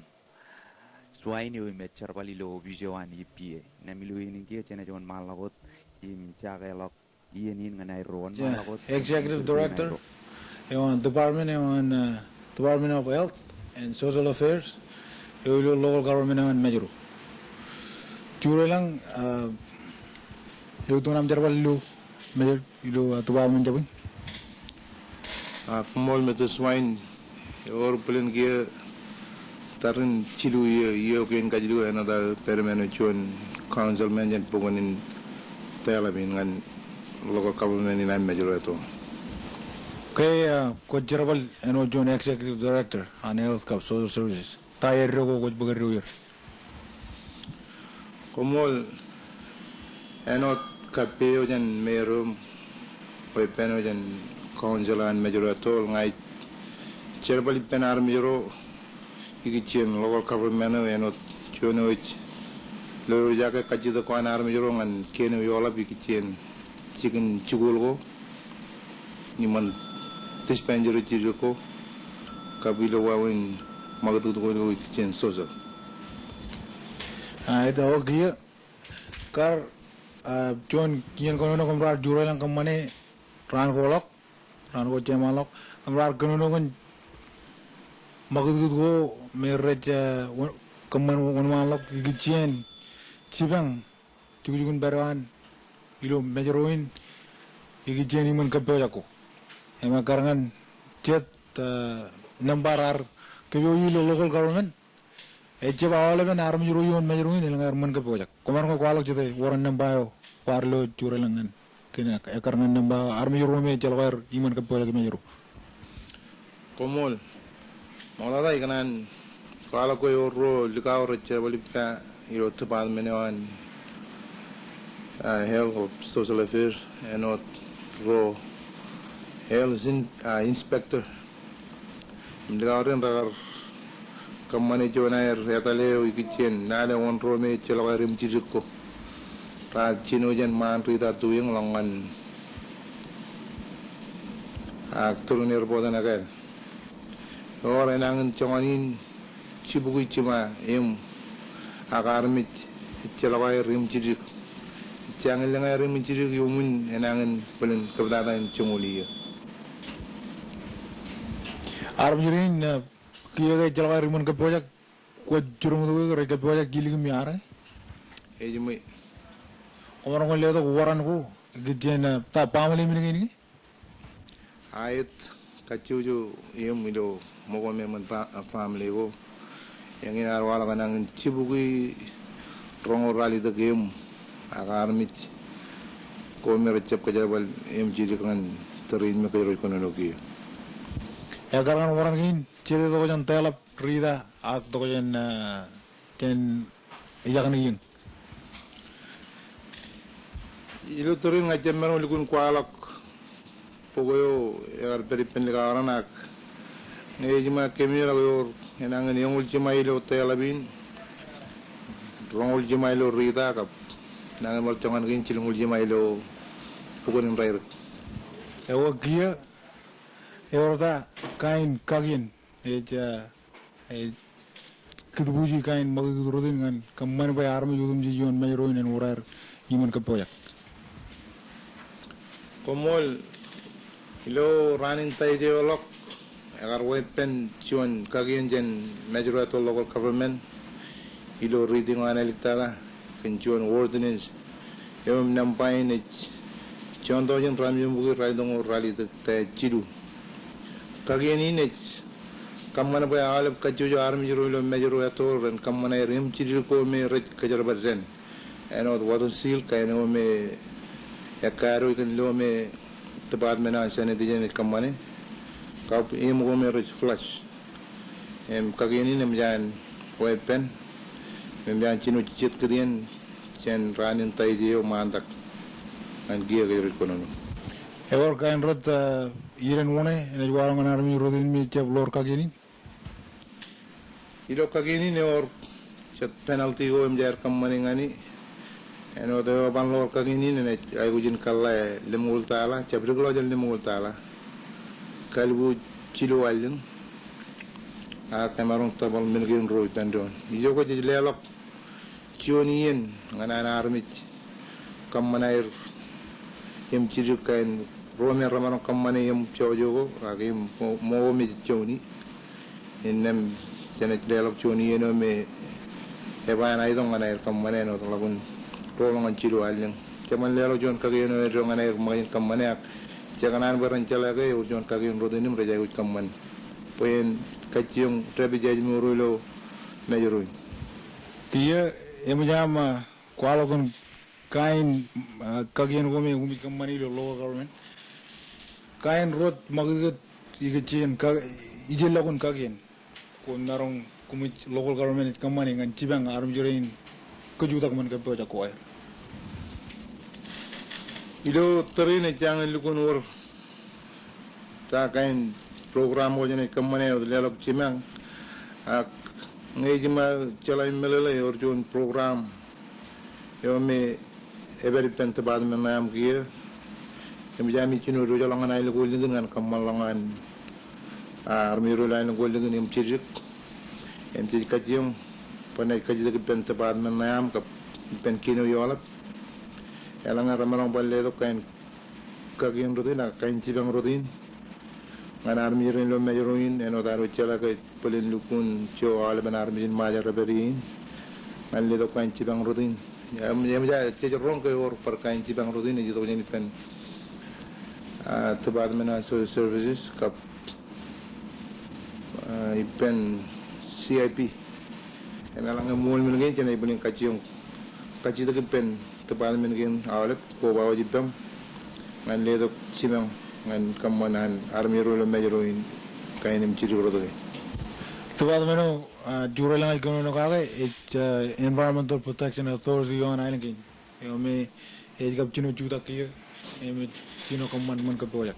Swain eo im ej jerbal ilo opiij eo an E P A. Im ilo iien in kiiō jenaaj wōnṃaanḷọk wōt im jakeḷọk iien in ñan aerro. Wōnṃaanḷọk wōt. Executive Director eo an department eo an, uh, Department of Health and Social Affairs eo ilo local government eo an Mājro. Jurelañ, uh, eutiō aṃ jerbal ilo Mājro ilo, uh, department jabōn. Ah, koṃṃool Mister Swain, ewōr bōlen kiiō tarrin jilu iiō, iiō kein kajilu āinwōt aō pād im āinwōt juon councilman jān bukwōn in deḷọñ in ñan local government in aṃ Mājro eo. Ke, ah, kwōj jerbal āinwōt juon executive director an health kab social services, ta eddo ko kwōj bōk eddo er? Koṃṃool, āinwōt kappei eo jān mayor eo im weeppān eo jān council an Mājro Atoll, ña ij jerbal ippān armej ro ikijjien local government eo āinwōt juon eo ej lolorjake kajjitōk ko an armej ro ñan kien eo eḷap ikijjien jikin jikuuḷ ko, iṃōn dispensary jiddik ko, kab ilo wāween ṃakūtkūt ko ilo ikijjien social. Ā, ej tok kiiō kar, ā, juon iien kōnono kōm raar jurōlañ kōṃṃane raan ko ḷọk, raan ko jeṃaanḷọk, kōm raar kōnono kōn ṃakūtkūt ko me rej, ā, wō-, kōṃṃan wōnṃaanḷọk ikijjien jipañ jukjukun pād eo an ilo Mājro in ikijjien iṃōn kōppojak ko. Im ekkar ñan jet, ā, nōṃba raar kōpooje ilo local government, ejjab aolepen armej ro ioon Mājro in elōñ aer ṃōn kōppojak. Koṃaroñ ke kwaḷọk jete wōr nōṃba eo kwaar lo jurōlañ ñan kōn ekkar ñan nōṃba armej ro me ejjeḷọk aer iṃōn kōppojak Mājro. Koṃṃool. Ṃoktata ikōṇaan kwaḷọk ke ewōr ro likao rej jerbal ippa ilo department eo an, ah, Health or Social Affairs, āinwōt ro health in-, ah, inspector. Im likao ren rekar kōṃṃane juon aer etale eo ikijjien lale wōn ro me ejjeḷọk aer im jiddik ko. Raar jino jān ṃaan Rita Tuiōñ ḷọk ñan, ak tūrin airport in Ekāāl. Ewōr enañin joñan in jibukwi jiṃa eṃ ak armej ejjeḷọk aer im jiddik. Ejjañin lōñ aer im jiddik iuṃwin enañin bōlen kōptata in joñoul iiō. Armej rein, ā, kiiō ke ejjeḷọk aer iṃōn kōppojak, kwōj jiroñ tok ke rej kōppojak ilikimi armej? Ej ṃōj. Koṃaroñ ke letok wōran ko ikijjien, ā, ta baaṃle men kein ke? Aet, kajjojo eṃ ilo ṃōko im eṃṃan ba-, family ko. Eñin ear waḷọk enañin jibukwi roñoul ralitōk eṃ ak armej ko me rej jab kōjerbal im jiddik ñan tōre in me kōjro ej kōnono kiiō. Ekkar ñan wōran kein, jete tokjān teḷap Rita ak tokjān, ā, jān ijeṇe iiō. Ilo tōre in ña ij jab maroñ lukkuun kwaḷọk bok eo ekar pād ippān likao raṇ ak ñe ej jiṃa kememej ḷọk ewōr enañin eñoul jiṃa ilo teḷap in, roñoul jiṃa ilo Rita kab enañin bar joñan kein jilñoul jiṃa ilo bukwōn in Rairik. Ewōr kiiō, ewōr ta kain kakien ej, ā, ej kūtbuuji kain ṃakūtkūt rot in ñan kōṃṃan bwe armej otemjej ioon Mājro in en wōr aer iṃōn kōppojak? Koṃṃool. Ilo raan in Taijeḷọk, ekar weeppān juon kakien jān Mājro Atoll Local Government ilo riiti eo an āliktata kōn juon ordinance eo im nōṃba in ej juon tọujin ratimjuonbukwi ralitōñoul ralitōk ta jilu. Kakien in ej kōṃṃan bwe aolep kajjojo armej ro ilo Mājro Atoll ren kōṃṃan aer im jiddik ko me rej kōjerbal jān āinwōt water seal, kain eo me ekkā eo ej kōn lo me Department an Sanitation ej kōṃṃane, kab im ko me rej flush. Im kakien in eṃōj an weeppān, im eṃōj an jino jejjet kōtien jān raan in Taijeḷọk ṃaantak ñan kiiō kōj rej kōnono. Ewōr kain rot, ah, iien wōṇāān enaaj waḷọk ñan armej rot in me jab ḷoor kakien in? Ilo kakien in ewōr jet penalty ko eṃōj aer kōṃṃane ñan e. Āinwōt eo eban ḷoor kakien in enaaj aikuj in kōḷḷā lemñoul taḷa, jab dikḷọk jān lemñoul taḷa. Kalbuuj jilu allōñ. Ak emaroñ tōpar men kein ruo ippān doon. Ijoke jej leḷọk juon iien ñan an armej kōṃṃan aer im jiddik kain ruo me remaroñ kōṃṃane im jojo ko, ak im ṃo, ṃo me jej joñi. Innām jenaaj leḷọk juon iien eo me eban aetoñ ñan aer kōṃṃane āinwōt ḷọk in ruo ḷọk ñan jilu allōñ. Jeban leḷọk juon kakien eo eddo ñan aer ṃōkaj in kōṃṃane, ak jekōṇaan bwe ren jeḷā ke ewōr juon kakien rot in im rej aikuj kōṃṃan bwe en kajjioñ dāpij ājmour ro ilo Mājro in. Kiiō eṃōj aṃ, ah, kwaḷọk kōn kain, ah, kakien ko me koṃij kōṃṃane ilo local government. Kain rot ṃakūtkūt ikijjien ka-, ijellọkun kakien ko maroñ koṃij local government ej kōṃṃane ñan jipañ armej rein kōjutak ṃōn kōppojak ko aer. Ilo tōre in ej jañin lukkuun wōr ta kain program ko jenaaj kōṃṃane ewōr leḷọk jipañ. Ak ñe ij ṃae jeḷā im meḷeḷe ewōr juon program eo me epād ippān department ṇe aṃ kiiō. Eṃōj ami jino diwōjḷọk ñan aelōñ ko ilikin ñan kōṃṃanḷọk ñan, ah, armej ro ilo aelōñ ko ilikin im jiddik. Im jej kajjioñ bwe enaaj kajjitōk ippān department ṇe aṃ kab ippān kien eo eoḷap. Eḷaññe remaroñ bar letok kain kakien rot in ak kain jipañ rot in ñan armej rein ilo Mājro in, āinwōt ad wōj jeḷā ke bōlen lukkuun ijo aolepen armej in Ṃajeḷ rej pād ie in ñan letok kain jipañ rot in. Im, im jej roñ ke ewōr bar kain jipañ rot in ej itok jān ippān, ah, Department of Social Services kab, ah, ippān C I P. Im eḷaññe ṃool men kein jenaaj bōlen kajjioñ kajjitōk ippān department kein aolep, koba wōj ippaṃ ñan letok jipañ ñan kōṃṃan an armej ro ilo Mājro in kain im jiddik rot kein. Department eo, ah, jure lañ ej kōnono kake ej, ah, Environmental Protection Authority eo an aelōñ kein. Eo me ej kab jino jutak kiiō im ej jino kōṃṃan ṃōn kōppojak.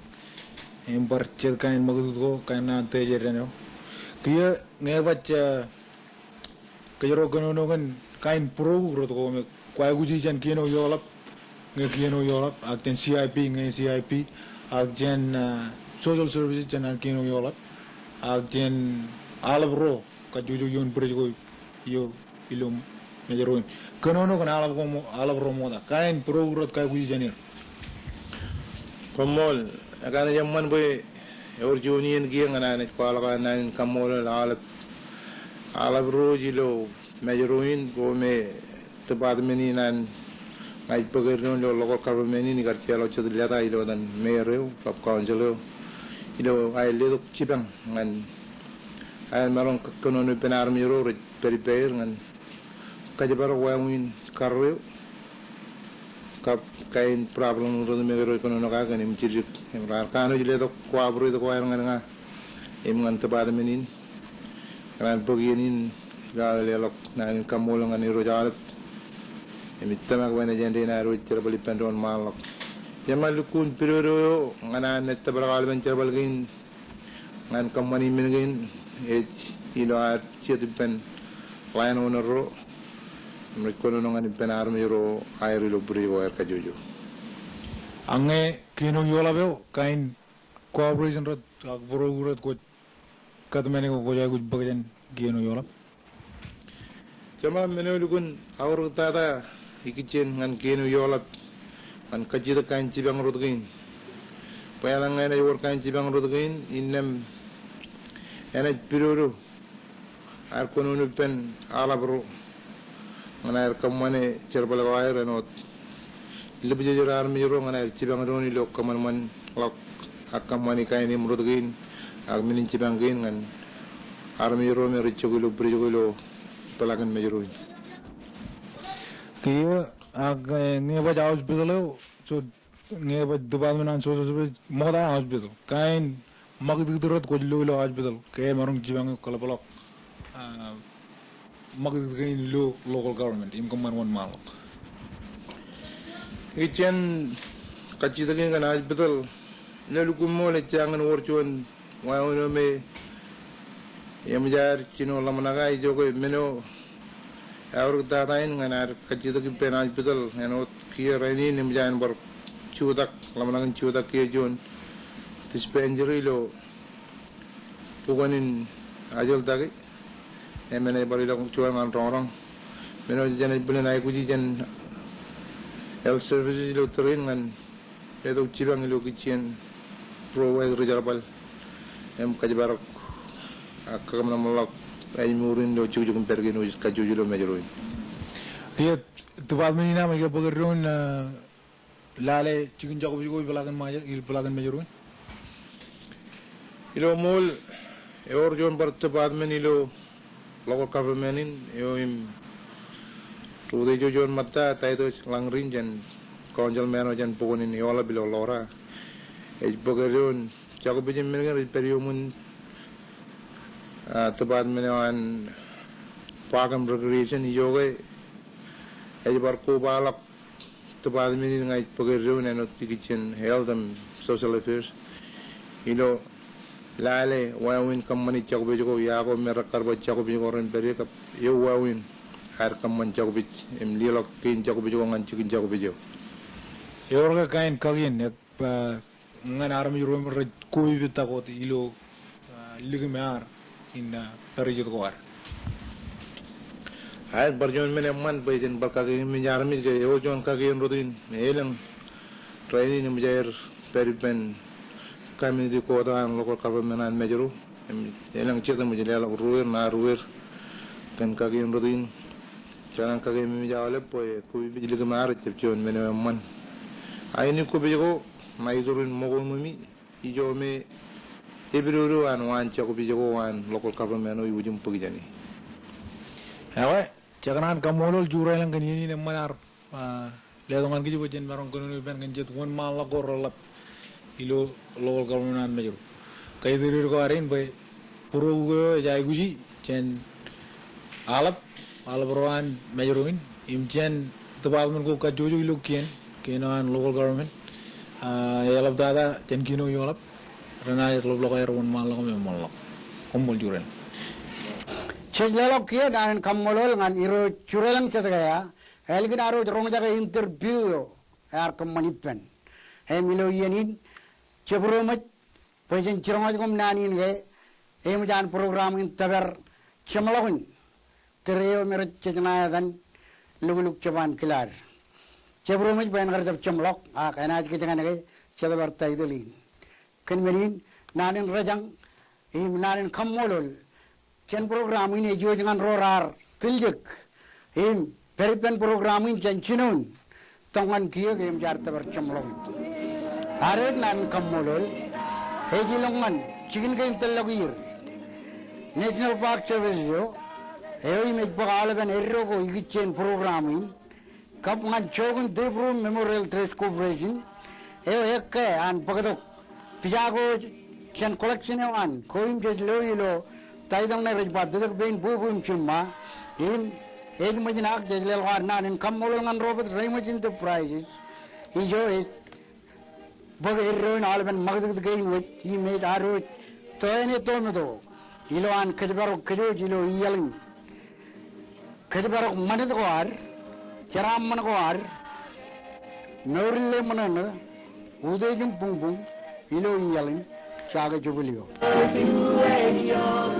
Im bar jet kain ṃakūtkūt ko, kain ṇe an tejed dān eo. Kiiō ñe baj, ah, kōjro kōnono kōn kain būrook rot ko me kwaikuji jān kien eo eoḷap ñe kien eo eoḷap, ak jān C I P ñe C I P, ak jān, ah, social services jān an kien eo eoḷap, ak jān aḷap ro kajjojo ioon bwidej ko ilo, ilo Mājro in. Kōnono kōn aḷap ko ṃo-, aḷap ro ṃokta. Kain būrook rot kwaikuji jān er? Koṃṃool. Ekanooj eṃṃan bwe ewōr juon iien kiiō ñan an ej kwaḷọk aō naan in kaṃṃoolol aolep, aolep ro ilo Mājro in ko me department in an ña ij bōk eddoin ilo local government in ikar jeorḷọk jet leta ilo etan mayor eo kab council eo ilo aer letok jipañ ñan aer maroñ kōnono ippān armej ro rej pād ippāer ñan kōjparok wāween karreo kab kain problem rot me kōjro ej kōnono kake kōn im jiddik. Im raar kanooj letok cooperate ko aer ñan ña im ñan department in. Kōn an bōk iien in ilo aō leḷọk naan in kaṃṃoolol ñan Irooj aolep. Im ij tōmak bwe en ej āindein ad wōj jerbal ippān doon ṃaanḷọk. Jeṃḷọk lukkuun pidodo eo ñan an ej tōprak aolepen jerbal kein ñan kōṃṃani men kein ej ilo ad jet ippān line owner ro im rej kōnono ñan ippān armej ro aer ilo bwidej ko aer kajjojo. Ak ñe kien eo eoḷap eo, kain cooperation rot ak būrook rot kwōj kōtmāne ko kwōj aikuj bōk jān kien eo eoḷap? Jeṃḷọk men eo lukkuun aorōktata ikijjien ñan kien eo eoḷap ñan kajjitōk kain jipañ rot kein. bwe eḷaññe enaaj wōr kain jipañ rot kein, innām enaaj pidodo ad kōnono ippān aḷap ro ñan aer kōṃṃane jerbal ko aer āinwōt lōb jejero armej ro ñan aer jipañ doon ilo kōṃanṃanḷọk ak kōṃṃani kain im rot kein ak men in jipañ kein ñan armej ro me rej jok ilo bwidej ko ilo peḷaakin Mājro in. Kiiō ak, eh, ñe baj hospital eo, so ñe baj Department an Social Service, ṃokta hospital. Kain ṃakūtkūt rot kwōj lo ilo hospital ke emaroñ jipañ eok kōḷapḷọk, ah, ṃakūtkūt kein ilo local government im kōṃṃan wōnṃaanḷọk. Ikijjien kajjitōk in kōn hospital, ilo lukkuun ṃool ejjañin wōr juon wāween eo me eṃōj aer jino ḷōmṇak, ijoke men eo eaorōk tata in ñan ad kajjitōk ippān hospital āinwōt kiiō rainin eṃōj aer bar jutak, ḷōmṇak in jutak kiiō juon dispensary ilo bukwōn in Ajeḷ Take. Im enaaj bar ilọk juon ñan roñroñ. Men eo jenaaj bōlen aikuji jān health services ilo tōre in ñan letok jipañ ilo kijjien ruo wāween ri jerbal im kōjparok ak kakōmṇōmṇōḷọk ājmour in ilo jukjuk im pād kein wōj kajjojo ilo Mājro in. Kiiō department in aṃ ej bōk eddoin, ah, lale jikin jakpej ko ilo peḷaakin Mājro, ilo peḷaakin Mājro in? Ilo ṃool, ewōr juon bar department ilo local government in eo im ri-utiej eo juon ṃōtta, Titus Langrin, jān councilman eo jān bukwōn in Iolap ilo Lora, ej bōk eddoin jakpej im men kein rej pād iuṃwin, ah, department eo an Park and Recreation. Ijoke ej bar kobaḷọk department in ña ij bōk eddoin āinwōt ikijjien Health and Social Affairs ilo lale wāween kōṃṃani jakpej ko, ia ko me rekkar bwe jakpej ko ren pād ie kab eo wāween aer kōṃṃan jakpej im leḷọk kein jakpej ko ñan jikin jakpej eo. Ewōr ke kain kakien, ah, ñan armej ro im rej koipit tok wōt ilo, ah, likūm ear in, ah, pād jet ko ad? Aet, bar juon men eṃṃan bwe jen bar kakememej armej ke ewōr juon kakien rot in elōñ rainin eṃōj aer pād ippān community court eo an local government an Mājro. Im elōñ jet eṃōj leḷọk ruwōj, ṇa ruwōj kōn kakien rot in. Jenaaj kakememej aolep bwe kopipij likūm ear ejjab juon men eo eṃṃan. Ak āne kopij ko ṇa iturūṃ ṃōko ṃōmi ijo me epidodo an waan jakpej ko waan local government eo iwōj im bōk jāne. Ewe, jekōṇaan kaṃṃoolol Juraḷañ kōn iien in eṃṃan ear, ah, letok ñan kōj bwe jen maroñ kōnono ippān kōn jet wōnṃaanḷọk ko reḷap ilo local government an Mājro. Kaitōdōd ko ad in bwe būruō ko eo ej aikuji jān aḷap, aḷap ro an Mājro in, im jān department ko kajjojo ilo kien, kien eo an local government, ah, eḷaptata jān kien eo Iolap, renaaj ḷapḷọk aer wōnṃaanḷọk im eṃṃanḷọk. Koṃṃool Juraḷañ. Jej leḷọk kiiō naan in kaṃṃoolol ñan Irooj Juraḷañ Jetkia, ālikin ad wōj roñjake interview eo ear kōṃṃan ippān. Im ilo iien in, jebūroṃōj bwe jen jiroñ wōj koṃ naan in ke eṃōj an program in tōpar jeṃḷọkin tōre eo me rej jej ṇa etan Lukluk Jepaan Kilaad. Jebūroṃōj bwe en kar jab jeṃḷọk, ak enaaj kōjkan ke jetōpar title in. Kōn men in, naan in rejañ im naan in kaṃṃoolol jān program in ej iwōj ñan ro raar tiljek im pād ippān program in jān jinoin tōñan kiiō ke eṃōj ad tōpar jeṃḷọkin. Ad wōj naan in kaṃṃoolol ej ilọk ñan jikin kein tōllọk iiō National Park Service eo, eo im ej bōk aolepen eddo ko ikijjien program in, kab ñan jook in Dave Rowe Memorial Trust Corporation, eo ekkā an bōktok pija ko jān collection eo an ko im jej lo ilo title ṇe rej ba Pitak Pein Bwebwe im Jiṃṃa, im ej ṃōjin ak jej leḷọk ad naan in kaṃṃoolol ñan Robert Raymond Enterprises, ijo ej bōk eddo in aolepen ṃakūtkūt kein wōj im ej ad wōj tō āne tometo ilo an kōjparok kōj wōj ilo iaḷ in. Kōjparok ṃanit ko ad, jeraaṃṃan ko ad, mour in ḷōmṇōṇō, utiej im buñbuñ ilo iaḷ in, jake jubili eo.